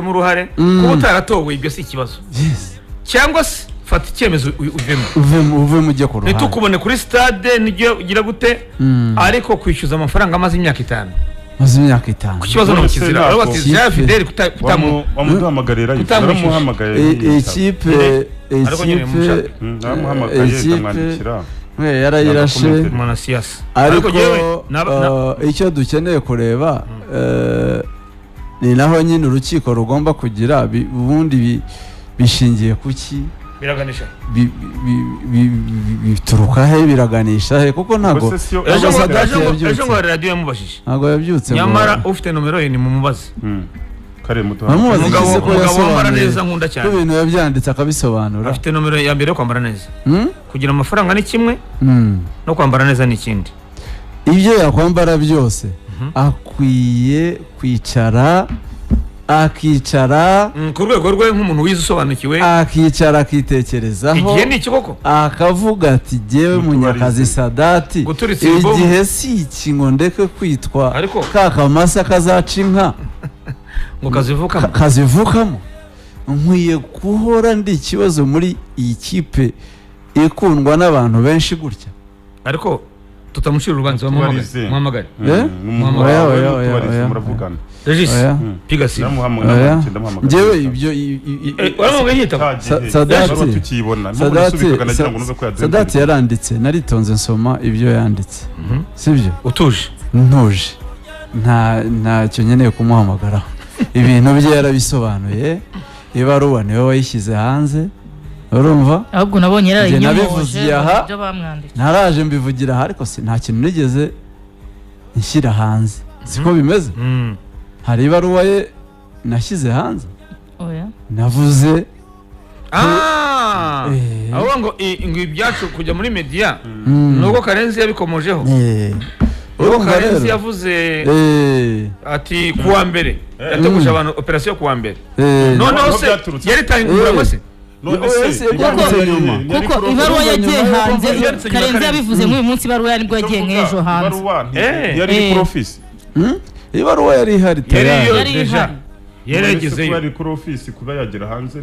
Mu uruhare kuba utaratowe, ibyo si ikibazo. Cyangwa se fata icyemezo uvemo. Uvemo ujye ku ruhande. Ntitukubone kuri stade, nijyo ugira gute, ariko kwishyuza amafaranga amaze imyaka 5 maze imyaka 5. Ku kibazo None ni se kizira ntabwo- bati Jean Fidele kutamu Wamuduhamagarira? Kutamwishyuza. Naramuhamagaye. Ikipe Ariko nyine ikipe mumushaka. Naramuhamagaye, ikipe ndamwandikira. we yarayirashe. Yanga. Mwanasiasa. Ariko yewe icyo dukeneye kureba, ni naho nyine urukiko rugomba kugira ubundi bishingiye ku ki? Biraganisha. Bituruka he, biraganisha he? Kuko ntabwo Ubwo se siyo- Ejo ngo Sadati ejo yabyutse. ngo hari radiyo yamubajije. Ntabwo yabyutse ngo- Nyamara ufite nomero ye nimumubaze. Kare muto. Bamubaza iki Umugabo se ko umugabo wambara yasobanuye? neza nkunda Ko cyane. ibintu yabyanditse akabisobanura. Afite nomero ya mbere yo kwambara neza. Hmm? Kugira amafaranga ni kimwe, no kwambara neza ni ikindi. Ibyo yakwambara byose, akwiye kwicara, akicara. Ku rwego rwe nk'umuntu wize usobanukiwe. Akicara akitekerezaho. Igihe ni iki koko? Akavuga ati: "Jyewe Mutubarize. Munyakazi Sadati, Guturitsa ibibomu. igihe si iki ngo ndeke kwitwa Ariko- ka kamasa kazaca inka ngo kazivukamo. Kazivukamo. Nkwiye guhora ndi ikibazo muri iyi kipe ikundwa n'abantu benshi gutya?" Ariko tutamucira urubanza, bamuhamagare. Tubarize. Muhamagare. Eh? N'umuntu Oya, wawe, oya, oya, mutubarize, oya. muravugana. Regis, Oya. piga simu. Ndamuhamagara. Oya. Ndamuhamagara. Njyewe ibyo Waramuhamagaye yitaba? Sadati. Tukiyibona. Sadati Nagira ngo numve ko yaduhinduriye. Sadati yaranditse, naritonze nsoma ibyo yanditse, sibyo? Utuje. Ntuje, ntacyo nkeneye kumuhamagaraho. Ibintu bye yarabisobanuye, ibaruwa niwe wayishyize hanze, urumva? Ahubwo nabonye Njye yarayinyomoje nabivugiye aha. ibyo bamwandikiye. Ntaraje mbivugira aha, ariko si nta kintu nigeze nshyira hanze, siko bimeze? Hari ibaruwa ye nashyize hanze? Oya. Navuze. Ah! Avuga ngo ngo ibyacu kujya muri media nubwo Karenzi yabikomojeho. Ubwo Urumva Karenzi rero yavuze ati kuwa mbere yateguje abantu operasiyo kuwa mbere. Noneho Aho se byaturutse. yari itanguranywe se? None Oya, se se yabyanditse nyuma. yari Kuko kuri ibaruwa Urumva yagiye nyuma y'uko hanze, yanditse nyuma Karenzi Karenzi. yabivuze nk'uyu munsi, ibaruwa yari nibwo yagiye nk'ejo hanze. Ibaruwa yari iri kuri ofisi. Ibaruwa yari ihari Yari tayari. iyo Yari deja ihari. yari None se yagezeyo. kuba yari kuri ofisi, kuba yagera hanze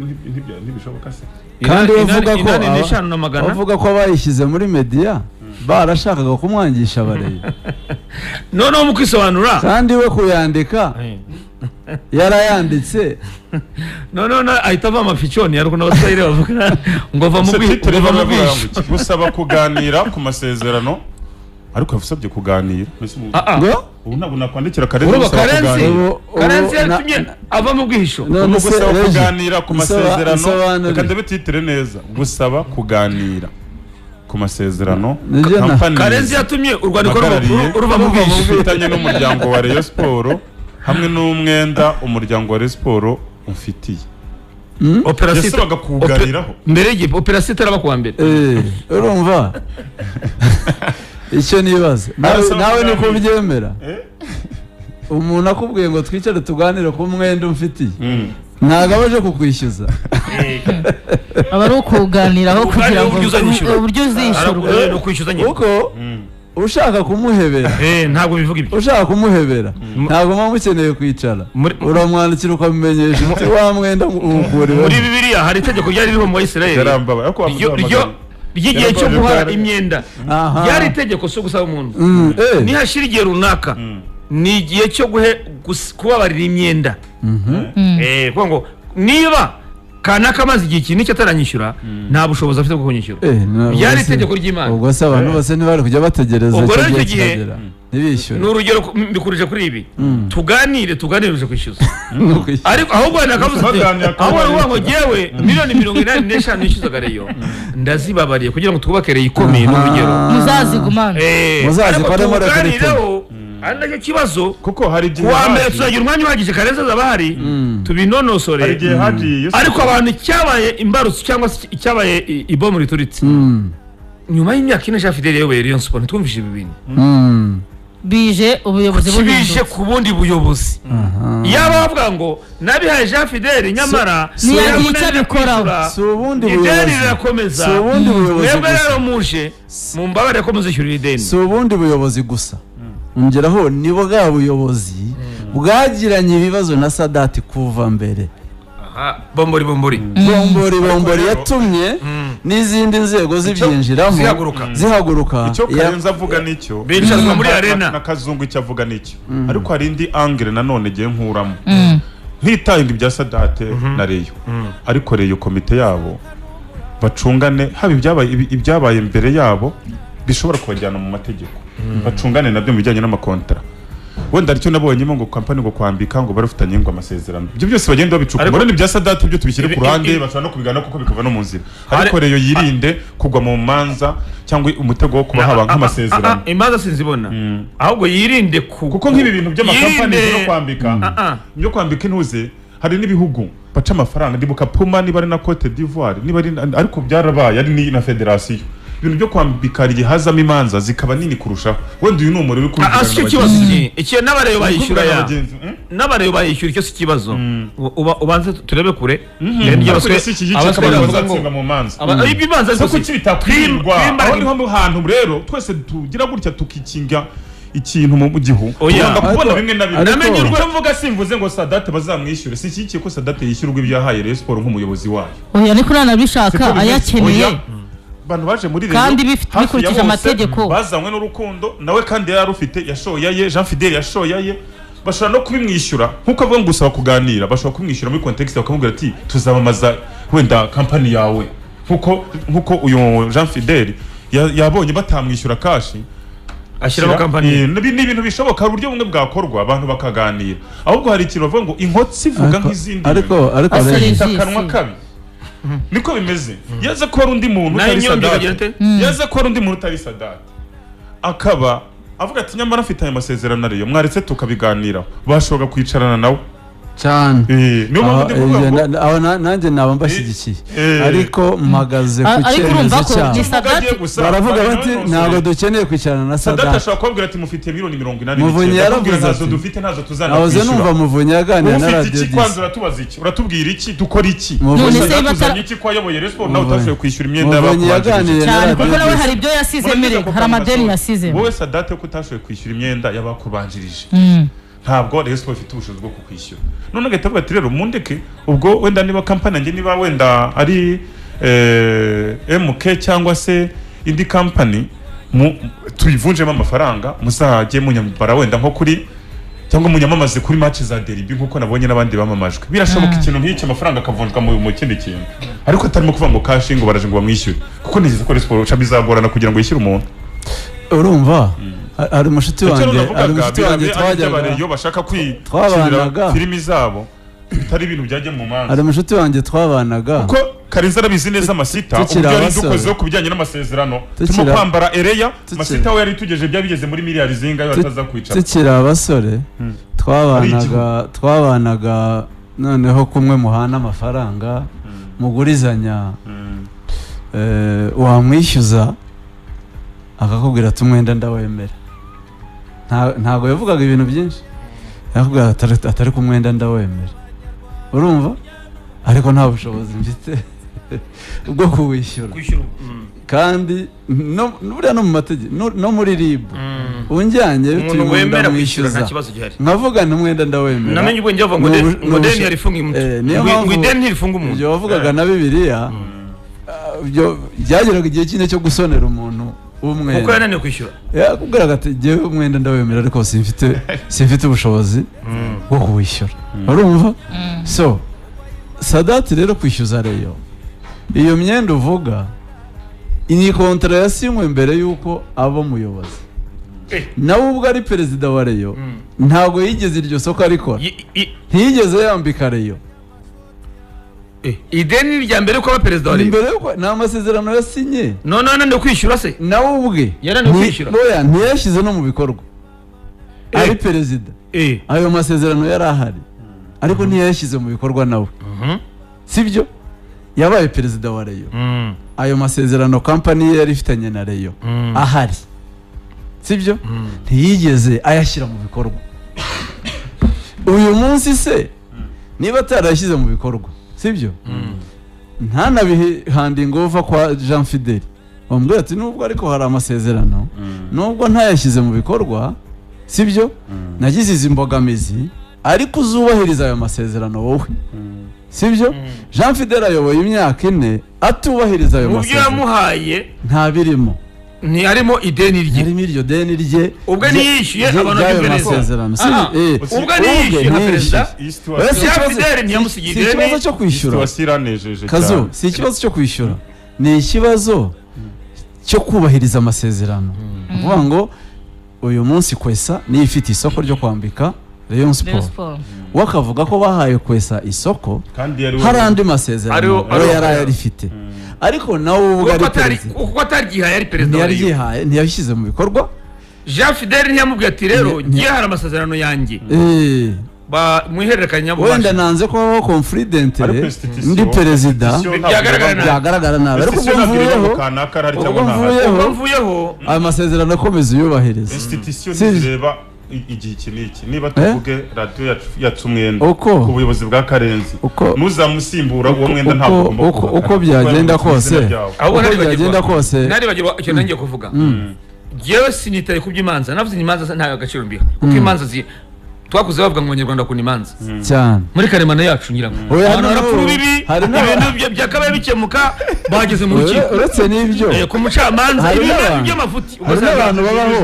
ntibishoboka se? Kandi bavuga ko 85 na magana. Bavuga ko abayishyize muri media barashakaga kumwangisha abareyo. Noneho mu kwisobanura Kandi we kuyandika yarayanditse. Noneho ahita ava amaficoni, ariko n'abaswahili bavuga ngo va mu Se titre ngo va mu ibaruwa ivuga bwisho. ngo iki? Gusaba kuganira ku masezerano, ariko yasabye kuganira. Mbese Ah, ah. Ngo ubu ntabwo nakwandikira Karenzi Urumva gusaba Karenzi kuganira. Karenzi Ubu yatumye ava mu bwihisho. None Ubu se gusaba Regis, kuganira ku masezerano. nsobanurire. Reka ndebe titre neza: gusaba kuganira ku masezerano Nibyo companies Karenzi yatumye urwandiko mpagarariye ruva mu bwihisho. ufitanye n'umuryango wa Rayon Sport hamwe n'umwenda umuryango wa Rayon Sport umfitiye. Operasiyo Yasabaga kuwuganiraho. Mbere y'igihe operasiyo itaraba kuwa mbere. Urumva icyo nibaza nawe, Arasaba nawe niko kuganira. ubyemera? Umuntu akubwiye ngo twicare tuganire ku mwenda umfitiye, ntabwo aba aje kukwishyuza. Aba ari ukuganiraho kugira ngo uburyo uzanyishyura. uburyo uzishyurwa. Ni ukwishyuza nyine. Kuko ushaka kumuhebera, Ntabwo bivuga ibyo. ushaka kumuhebera, ntabwo muba mukeneye kwicara. Uramwandikira ukamumenyesha uti: "Wa mwenda uwukuriweho." Muri Bibiliya hari itegeko ryari ririho mu Bayisiraheli Yarambabaye ariko wamuduhamagara. ry'igihe cyo Yarambabaye guhara imyenda. Ryari itegeko, si gusaba umuntu. Nihashira igihe runaka, ni igihe cyo kubabarira imyenda. Kuvuga ngo niba kanaka amaze igihe iki n'icyo ataranyishyura, nta bushobozi afite bwo kunyishyura. Ryari itegeko ry'Imana. Ubwo se abantu bose ntibari kujya bategereza Ubwo icyo rero gihe icyo gihe- kikagera ntibishyure? Ni urugero mbikurije kuri ibi, tuganire, tuganire uje kwishyuza. Ni ukwishyura. Ariko ahubwo wenda akavuze ati Baganira akaba ahubwo aravuga ngo yishyura. jyewe miliyoni 85 nishyuzaga Rayon ndazibabariye kugira ngo twubake Rayon ikomeye, ni urugero. Muzazigumane. Muzazikoremo Ariko referendum. tuganireho, ari nacyo kibazo. Kuko hari igihe Kuwa mbere tuzagira umwanya uhagije, Karenzi azaba ahari, tubinonosore. Hari igihe hagiye Ariko abantu icyabaye imbarutso cyangwa se icyabaye ibomu rituritse, nyuma y'imyaka 4 Jean Fidele yayoboye Rayon Sport, ntitwumvise ibi bintu. Bije ubuyobozi Kibije buhindutse. ku bundi buyobozi. Yaba bavuga ngo nabihaye Jean Fidele, nyamara Ntiyagira icyo abikoraho. Si ubundi ideni buyobozi, rirakomeza. si ubundi buyobozi Mwebwe gusa. rero muje mumbabarire ko muzishyurira ideni. Si ubundi buyobozi gusa, ongeraho ni bwa buyobozi. Bwagiranye ibibazo na Sadati kuva mbere. Aha, bombori bombori. Bombori bombori. Ariko rero- Yatumye n'izindi nzego zibyinjiramo, Zihaguruka. zihaguruka. Icyo Karenzi avuga nicyo. Bicazwa muri arena. Na Kazungu icyo avuga nicyo, ariko hari indi angle nanone ngiye nkuramo, ntitaye ngo ibya Sadate na Rayon, ariko Rayon komite yabo bacungane, haba ibyabaye mbere yabo bishobora kubajyana mu mategeko, bacungane nabyo mu bijyanye n'amakontara. Wenda aricyo nabonyemo ngo kampani ngo kwambika ngo barafitanye ngo amasezerano, ibyo byose bagenda babicukumbura. Ariko- Ni ibya Sadate byo tubishyire ku ruhande, bashobora no kubigana kuko bikava no mu nzira, ariko Rayon yirinde kugwa mu manza cyangwa umutego wo kuba haba nk'amasezerano. Imanza sinzibona, ahubwo yirinde ku Kuko nk'ibi bintu by'amakampani yirinde- no kwambika, Ah, ah. byo kwambika intuze, hari n'ibihugu baca amafaranga. Ndibuka Puma, niba ari na Cote d'Ivoire, niba ari ariko byarabaye ari na federasiyo, ibintu byo kwambika hari igihe hazamo imanza zikaba nini kurushaho. Wenda uyu ni umuriro uri Ah, ah, si cyo kibazo. Iki n'abareyo bayishyura ya n'abareyo bayishyura, icyo si ikibazo. Ubanze turebe kure. Rero ibyo si iki gice abaswere abantu bavuga ngo bazatsindwa mu manza. Ibibanza Se ariko kuki bitakwirwa? Aho niho mu hantu rero twese tugira gutya tukikinga ikintu mu gihu, Oya. tugomba kubona Ariko- bimwe na bimwe. Namenye urwo- Icyo mvuga, simvuze ngo Sadate bazamwishyure, sinshyigikiye ko Sadate yishyurwa ibyo yahaye Rayon Sport nk'umuyobozi wayo. Oya, ariko nanabishaka Siko bimeze. ayakeneye. Oya. Abantu baje muri Rayon Kandi hafi ya bikurikije bose amategeko. bazanywe n'urukundo nawe, kandi yari arufite, yashoye aye, Jean Fidele yashoye aye, bashobora no kubimwishyura nkuko avuga ngo gusaba kuganira, bashobora kubimwishyura muri context bakamubwira ati tuzamamaza wenda kampani yawe, nkuko uyu Jean Fidele yabonye batamwishyura cash Ashyiramo kampani. Ni ibintu bishoboka, hari uburyo bumwe bwakorwa abantu bakaganira. Ahubwo hari ikintu bavuga ngo inkotsi ivuga nk'izindi Ariko Asa Renzi, neza. nyoni. Akanwa kabi niko bimeze. Yaza ko hari undi muntu Nayo utari inyombi ikagira Sadate, ite? yaza ko hari undi muntu utari Sadate akaba avuga ati nyamara afite ayo masezerano ariyo, mwaretse tukabiganiraho, bashobora kwicarana nawe. Cyane. Niyo mpamvu ndi kuvuga ngo Aho nanjye naba mbashyigikiye, ariko mpagaze ku Ariko urumva cyemezo ko cyabo. ni Sadati- Agiye gusa, Baravuga bari bati nawe ntabwo ntusubire. dukeneye kwicarana na Sadate Sadate. ashobora kubabwira ati mufite miliyoni 89, Muvunyi akubwira yaravuze ntazo ati- dufite, ntazo Nahoze tuzanakwishyura. numva Muvunyi yaganira na Ufite Radiyo iki Disi. kwanza? Uratubaza iki? Uratubwira iki? Dukora iki? Muvunyi- None se Sadate uzanye iki ko wayoboye Rayon Sport nawe utashoboye kwishyura imyenda Muvunyi y'abakubanjirije? yaganiriye na Cyane, Radiyo kuko nawe Disi. hari ibyo yasize Murakiza mbere, ako hari amadeni kantu. yasize. Wowe Sadate ko utashoboye kwishyura imyenda y'abakubanjirije, ntabwo Rayon Sport ifite ubushobozi bwo kukwishyura, none agahita avuga ati rero mundeke, ubwo wenda niba kampani yanjye, niba wenda ari MK cyangwa se indi kampani, tuyivunjemo amafaranga, muzajye munyambara wenda nko kuri cyangwa munyamamaze kuri match za derby nkuko nabonye n'abandi bamamajwe. Birashoboka ikintu nk'iki, amafaranga akavunjwa mu kindi kintu, ariko atarimo kuvuga ngo cash, ngo baraje ngo bamwishyure, kuko nigeze ko Rayon Sport bizagorana kugira ngo yishyure umuntu. Urumva, hari umushuti Icyo wanjye, navugaga, hari umushuti wanjye birabe ari twajyaga iby'abareyo bashaka kwikinira twabanaga. filimi zabo, bitari ibintu byajya mu manza. Hari umushuti wanjye twabanaga. Kuko Karenzi arabizi neza amasita Tukiri uburyo yari abasore. dukozeho ku bijyanye n'amasezerano, turimo kwambara ereya masita we yari tugejeje byari bigeze muri miliyari zingahe bataza kwicara. Tukiri abasore twabanaga, noneho kumwe muhana amafaranga, mugurizanya, wamwishyuza akakubwira ati umwenda ndawemera. Ntabwo yavugaga ibintu byinshi, yakubwira ati atari ku mwenda ndawemera, urumva, ariko nta bushobozi mfite bwo kuwishyura. Kwishyura. Kandi buriya no mu mategeko, no muri RIB, unjyanye Umuntu bituye umwenda wemera kwishyura nta mwishyuza, kibazo gihari. nkavuga nti umwenda ndawemera. Namenye ubwenge bavuga ngo ngo deni yarifunga umuntu. Niyo Ngo mpamvu ideni ntirifunga umuntu. Ibyo wavugaga na Bibiliya, ibyo byageraga igihe kimwe cyo gusonera umuntu w'umwenda Kuko yananiwe kwishyura. Yakubwiraga ati jyewe umwenda ndawemera, ariko simfite ubushobozi bwo kuwishyura, urumva. So Sadati rero kwishyuza Rayon iyo myenda uvuga, ni kontara yasinywe mbere y'uko aba umuyobozi. Nawe ubwo ari perezida wa Rayon, ntabwo yigeze iryo soko arikora, ntiyigeze yambika Rayon. Ideni rya mbere ko aba perezida wa Ni Rayon. mbere y'uko, ni amasezerano yasinye. None yananiwe kwishyura se? Nawe ubwe Yananiwe kwishyura. Oya, ntiyashyize no mu bikorwa ari perezida. Ayo masezerano yari ahari, ariko ntiyayashyize mu bikorwa nawe, sibyo? Yabaye perezida wa Rayon, ayo masezerano kampani ye yari ifitanye na Rayon ahari, sibyo? Ntiyigeze ayashyira mu bikorwa. Uyu munsi se niba atarayashyize mu bikorwa, sibyo, ntanabihandinga uva kwa Jean Fidele wambwira ati nubwo ariko hari amasezerano, nubwo ntayashyize mu bikorwa, sibyo, nagize izi mbogamizi. Ariko uzubahiriza ayo masezerano wowe, sibyo? Jean Fidele ayoboye imyaka 4 atubahiriza ayo Mu byo masezerano. yamuhaye Ntabirimo. Ntiharimo ideni rye. Harimo iryo deni rye. Ubwo ntiyishyuye, rye- abantu ry'ayo babyumve neza. masezerano. Ah, ubwo ntiyishyuye nka perezida. Iyi Oya, si situation Jean ikibazo- Fidele ntiyamusigiye si ideni. ikibazo cyo kwishyura. Situation iranejeje Kazu, cyane. si ikibazo cyo kwishyura, ni ikibazo cyo kubahiriza amasezerano. Ni ukuvuga ngo uyu munsi Kwesa niyo ifite isoko ryo kwambika Rayon Rayon Sport, Sport. we akavuga ko bahaye Kwesa isoko, Kandi yari hari andi masezerano we yari ayarifite, ariko nawe ubwo Kuko ari atari perezida, kuko ataryihaye ari perezida wa Rayon. ntiyaryihaye, ntiyabishyize mu bikorwa. Jean Fidele ntiyamubwiye ati rero ngiye hari amasezerano yanjye ba mu ihererekanya Wenda nanze ko habaho confident Ariko institution- ndi perezida, institution ntabwo Byagaragara ireba- nabi. byagaragara nabi, ariko ubwo Institution ntabwo ireba ngo mvuyeho, kanaka arahari ubwo cyangwa ntahari. mvuyeho, Ubwo mvuyeho, ayo masezerano akomeza uyubahiriza. Institution Si- ntireba igihe iki n'iki. Niba tuvuge radiyo yacu umwenda ku buyobozi bwa Karenzi, nuzamusimbura uwo mwenda ntabwo ugomba kuwuhakana. Uko byagenda Kuko yanditse mu kose, izina ryawe. Ahubwo uko naribagirwa. byagenda kose, Naribagirwa icyo nangiye kuvuga. Jewe sinitaye ku by'imanza, navuze imanza nta gaciro mbiha, kuko imanza twakuze bavuga ngo Abanyarwanda bakunda imanza cyane. muri karemano yacu, ngira ngo Oya, abantu hari barapfa urubibi, ibintu byakabaye bikemuka bageze mu rukiko, Uretse n'ibyo, ku mucamanza, hari ibintu by'amafuti. hari n'abantu babaho,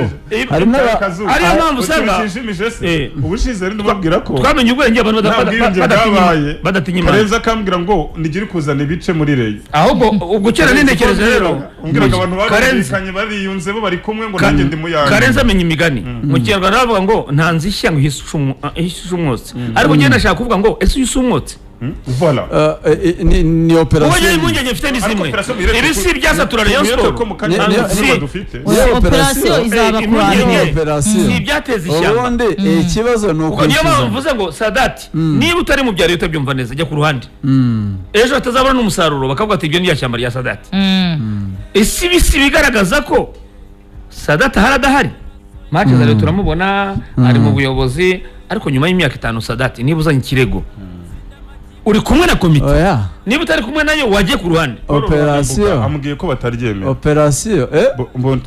hari Kazu, Ariyo mpamvu usanga utuntu ushimishije se? Ubushize rero ndababwira ko twamenye ubwenge, abantu nta bwiyunge bwabaye. badatinya imanza. Karenzi akambwira ngo nigire kuzana ibice muri Rayon. Ahubwo ubwo kera n'intekerezo rero, Umbwiraga abantu Karenzi barumvikanye, bariyunze, bo bari kumwe, ngo nanjye ndi muyange. Karenzi amenya imigani. Mu Kinyarwanda bavuga ngo nta nzu ishya ngo ihishe umwotsi, ariko njyewe ndashaka kuvuga ngo ese uyu si umwotsi? Voilà. Ni Ubwo operasiyo. njyewe impungenge mfite ni Ariko zimwe. operation muyireke Ibi si ibyasatura Rayon muyireke Sport. ko mu kanya nta nzurwa dufite. Niyo Operasiyo operasiyo. izaba ku wa Impungenge. mbere. Operasiyo. Si ibyateza ishyamba. Ubundi ikibazo ni Ubwo niyo mpamvu ukwishyuza. mvuze ngo Sadati, niba utari mu byaro utabyumva neza, jya ku ruhande, ejo hatazabona n'umusaruro bakavuga ati ibyo ni rya shyamba rya Sadati. Ese ibi si ibigaragaza ko Sadati ahari adahari? Match za Rayon turamubona ari mu buyobozi, ariko nyuma y'imyaka 5, Sadati, niba uzanye ikirego uri kumwe na komite, Oya. niba utari kumwe nayo wagiye ku ruhande. Operasiyo. Amubwiye ko bataryemera. Operasiyo.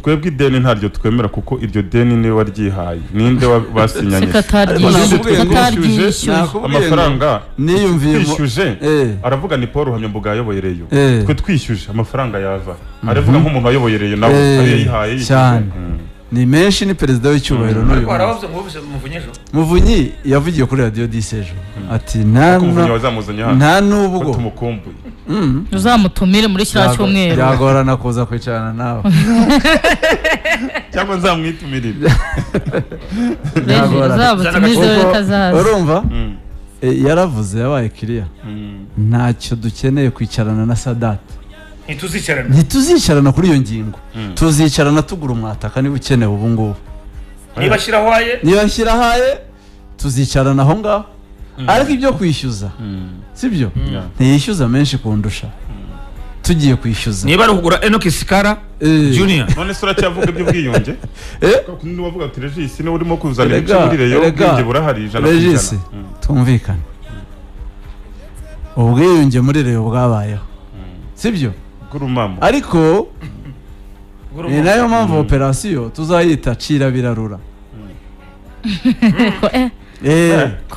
Twebwe ideni ntaryo twemera, kuko iryo deni niwe waryihaye, ninde basinyanye? Seka Nakubwiye ngo- ataryishyuye. Nakubwiye ngo Amafaranga niyumviye twishyuje, aravuga ni Paul Ruhamyambuga yayoboye Rayon, twe twishyuje amafaranga yava, aravuga nk'umuntu wayoboye Rayon nawe ariyo yihaye yishyuje. Cyane. Ni menshi, ni perezida w'icyubahiro n'uyu Ariko hari munsi. abavuze ngo bumvise Muvunyi ejo. Muvunyi yavugiye kuri radiyo disi ejo ati nta Ariko Muvunyi wazamuzanye hano nta ko n'ubwo tumukumbuye. Uzamutumire muri kiriya cyumweru. Byagorana kuza kwicarana nawe. Cyangwa nzamwitumirire. Byagorana. Uzamutumize Kuko kazaza. urumva, yaravuze, yabaye kiriya, ntacyo dukeneye kwicarana na Sadati. Ntituzicarana. Ntituzicarana kuri iyo ngingo, tuzicarana tugura umwataka niba ukenewe ubu ngubu. Niba ashyiraho aye. Niba nshyirahaye tuzicarana aho ngaho, ariko ibyo kwishyuza sibyo, ntiyishyuza menshi kundusha tugiye kwishyuza. Niba ari ukugura Enoki Sikara Junior. None se uracyavuga iby'ubwiyunge? Niba wavuga ati Regis niwe urimo kuzana ibice muri Rayon, Erega, ubwiyunge burahari 100%. Regis, twumvikane, ubwiyunge muri Rayon bwabayeho, sibyo? Bw'urumamo. Ariko ni nayo mpamvu operasiyo tuzayita cira birarura. Ko,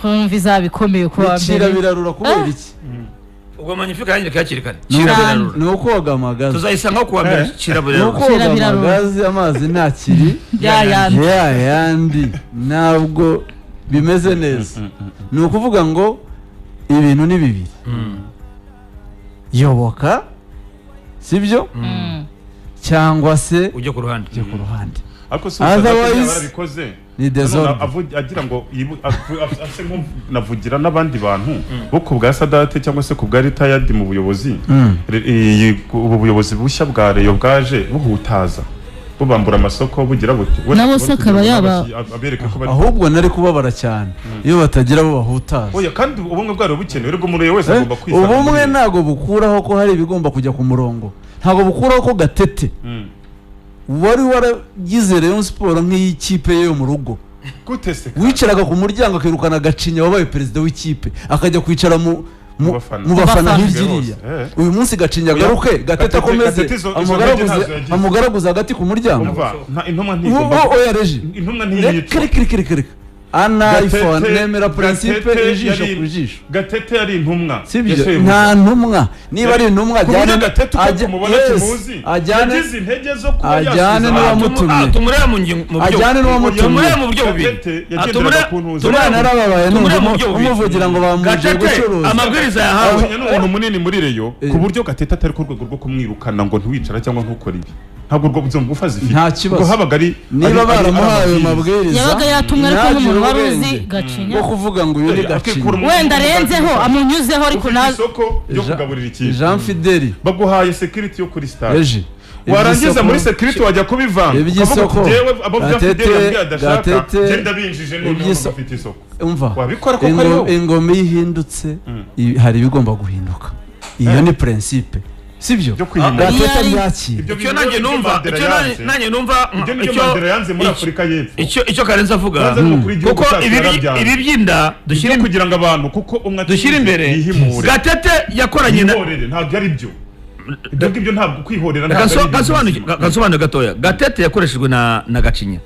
kumva izaba ikomeye ku wa Ni cira mbere. birarura kubera iki? Ubwo Magnifique yangirika hakiri kare. Ni Cira birarura. Ni ukoga amagazi. Tuzayisangaho kuwa mbere, cira Ni birarura. ukoga Cira birarura. amagazi, amazi ntakiri Ya yandi. ya yandi, ntabwo bimeze neza. Ni ukuvuga ngo ibintu ni bibiri: yoboka, sibyo, cyangwa se ujye ku ruhande. ujye ku ruhande. Ariko si Otherwise, Sadati yarabikoze ni desordre. Agira ngo ase nk'unavugira n'abandi bantu bo ku bwa Sadate cyangwa se ku bwa retired mu buyobozi. Ubu buyobozi bushya bwa Rayon bwaje buhutaza, bubambura amasoko, bugira buti Nabo se akaba yaba- abereke ko bari Ahubwo nari kubabara cyane iyo batagira abo bahutaza. Oya, kandi ubumwe bwari bukenewe, rero umuntu wese agomba kwisanga Ubumwe muri- ntabwo bukuraho ko hari ibigomba kujya ku murongo, ntabwo bukuraho ko Gatete wari waragize Rayon Sport nk'iy'ikipe ye yo mu rugo, Gute se? wicaraga ku muryango akirukana Gacinya wabaye perezida w'ikipe, akajya kwicara mu Mu bafana. mu bafana Mu bafana. hirya iriya. Hose, Uyu munsi Gacinya Oya, agaruke, Gatete akomeze Gatete izo ntege amugaraguze ntazo yagize. amugaraguze hagati ku muryango. Umva, intumwa ntigomba Oya Reji, intumwa reka ntiyicwa. reka reka reka reka. Ana Gatete- iPhone nemera principe Gatete ijisho yari- ku jisho. Gatete yari intumwa Sibyo, ya shebuja. nta ntumwa, niba ari intumwa Ku buryo ajyane Gatete uko tumubona yes, tumuzi ajyane yagize intege zo kuba ajyane yasubiza n'uwamutumye. Ah, tumurebe mu ngingo mu buryo Ajyane n'uwamutumye. Tumurebe mu buryo bubiri. Gatete Ah, yagenderaga ku ntuza. Umwana yarababaye tumurebe mu numva buryo bubiri. umuvugira ngo bamuje Gatete gucuruza. amabwiriza yahawe. Gacinya ni umuntu munini muri Rayon, ku buryo Gatete atari ku rwego rwo kumwirukana ngo ntiwicara cyangwa ntukore ibi, ntabwo urwo izo ngufu azifite. Nta kibazo. Ubwo habaga ari Niba baramuhaye ayo mabwiriza, Yabaga yatumwe ariko ntagire nk'umuntu wari uzi ubwenge Gacinya. bwo kuvuga ngo uyu ni Akikura Gacinya. umuntu Wenda arenzeho amunyuzeho ariko ufite na isoko ryo kugaburira ikipe, Jean Fideli baguhaye security yo kuri stade, Eji warangiza muri security wajya kubivanga ukavuga Iby'isoko. uti jyewe abo bya Gatete- Fideli yambwiye adashaka, Gatete- genda binjije noneho bafite isoko. Umva, Wabikora koko ari wowe? Ingoma iyo ihindutse, hari ibigomba guhinduka. Iyo ni principe, sibyo? Byo kwihindura. Gatete Iyo ari- ntiyakira. Ibyo Icyo bintu nanjye nibyo numva Mandela icyo yanze. nanjye numva Ibyo nibyo icyo Mandela yanze muri Afurika y'Epfo. Icyo Karenzi avuga, Karenzi ni umukuru w'igihugu kuko cyacu, yarabyanze. ibi by'inda dushyira Ibyo kugira ngo abantu kuko umwe ati dushyira imbere yihimure, Gatete yakoranye na yihorere, ntabwo ari byo ibyo ngibyo, ntabwo kwihorera ntabwo ari ibintu bizima. Gasobanuye gatoya, Gatete yakoreshejwe na Gacinya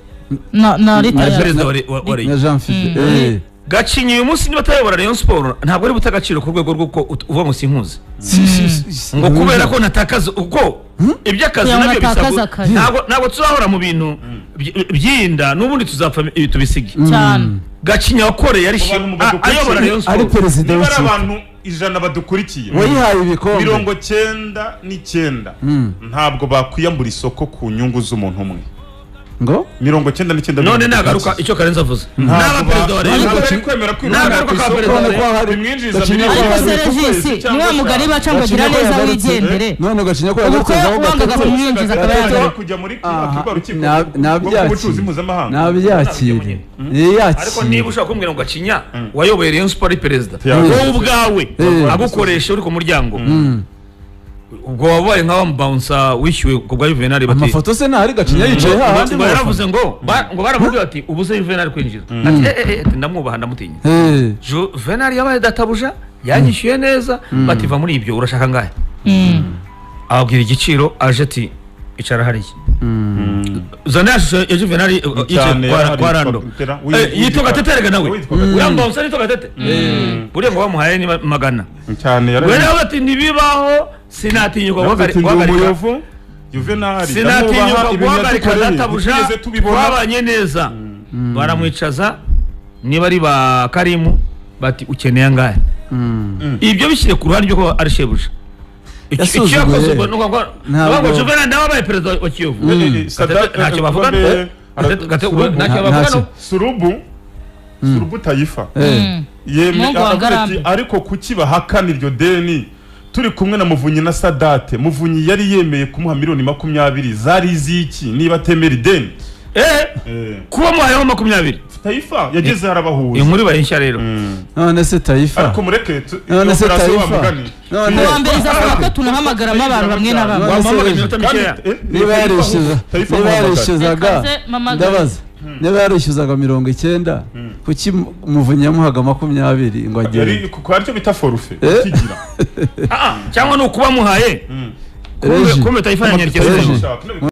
na ari Rita perezida wa Rayon. Na Jean Fideli. Gacinya uyu munsi niba atayobora Rayon Sport, ntabwo ari buta agaciro ku rwego rw'uko uvuga ngo sinkuzi, ngo kubera ko natakaza uko iby'akazi Kugira ngo nabyo natakaze bisabwa. akazi. Ntabwo tuzahora mu bintu by'inda, n'ubundi tuzapfa ibi tubisige. Cyane. Gacinya wakoreye ari Mu bantu badukurikiye, ayobora Rayon Ari Sport. perezida niba ari w'ikipe abantu 100 badukurikiye, wayihaye ibikombe, 99 ntabwo bakwiyambura isoko ku nyungu z'umuntu umwe. Ngo 99. None nagaruka, icyo Karenzi avuze, naba perezida wa Rayon Ntabwo Sport, ari kwemera kwirukana nagaruka ku kwa isoko perezida wa None ko Rayon. hari bimwinjiriza Gacinya ko miliyoni Ariko yagarutse- se ku kwezi Regis, cyangwa ni wa mugani eshanu. baca ngo Gacinya gira ko neza yagarutse. wigendere. None Gacinya ko Ubu ko yagarutse aho wangaga Gatete- kumwinjiza akaba Gatete- yagaruka. Kujya muri Aha, rwa rukiko rw'ubucuruzi mpuzamahanga. Nabyakire. Ariko niba ushaka kumbwira ngo Gacinya wayoboye Rayon Sport ari perezida, Yeah. wowe ubwawe Eh. agukoresha uri ku muryango, ubwo wabaye nka wa mubawunsa wishyuwe ku bwa Juvenal bati Amafoto se ntahari Gacinya yicaye hahandi ngo mu yaravuze ngo ngo baramubwira bati ubuze Juvenal kwinjira, ati eh eh eh, ndamwubaha, ndamutinya. bafana. Juvenal yabaye databuja, yanyishyuye neza. Bati va muri ibyo, urashaka angahe? Ababwira igiciro, aje ati icara hariya, zana ya shusho ya Juvenal yicaye Cyane, kwa Rando. Gatera, Yitwa Gatete erega nawe. Witwa Gatete. Uriya mubawunsa yitwa Gatete, buriya ngo bamuhaye ni magana. Cyane. We nawe ati ntibibaho, sinatinyuka Yavuze ati ndi guhagarika umuyovu Juvenal, sinatinyuka ndamwubaha, ibintu guhagarika yadukoreye databuja ntitwigeze tubibona. twabanye neza. Baramwicaza, niba ari ba Karimu, bati ukeneye angahe? Ibyo bishyire ku ruhande ryo ari shebuja. Icyo Yasuzuguye. yakoze ubwo ni ukuvuga Ntabwo- ngo Juvenal nawe abaye perezida wa Kiyovu. Sadat- Ntacyo bavuga. Ntacyo bavuga Ntacyo. no. Surubu Tayifa yemeye Mungu wa aravuga ati Ngarambe. ariko kuki bahakana iryo deni turi kumwe na Muvunyi na Sadate? Muvunyi yari yemeye kumuha miliyoni 20 zari iz'iki niba atemera ideni? Kuba muhayeho 20. Tayifa yageze harabahuza. Inkuru ibaye nshya rero. None se Tayifa Ariko mureke None se operasiyo wa Taifa? mugani. None- Uwa mbere izasaba ko tunahamagaramo abantu bamwe na bamwe. None se Wamuhamagaye Regis, iminota Kandi, mikeya. Niba yarishyuza Taifa niba amuhamagara. yarishyuzaga Reka nze mpamagare. Ndabaza, niba yarishyuzaga 90, kuki Muvunyi yamuhaga 20 ngo Yari agende? kuko aricyo bita forufe kigira. Ah, ah, cyangwa ni ukuba muhaye Regis. kumbe Tayifa yanyerekeza. Regis. Ushaka,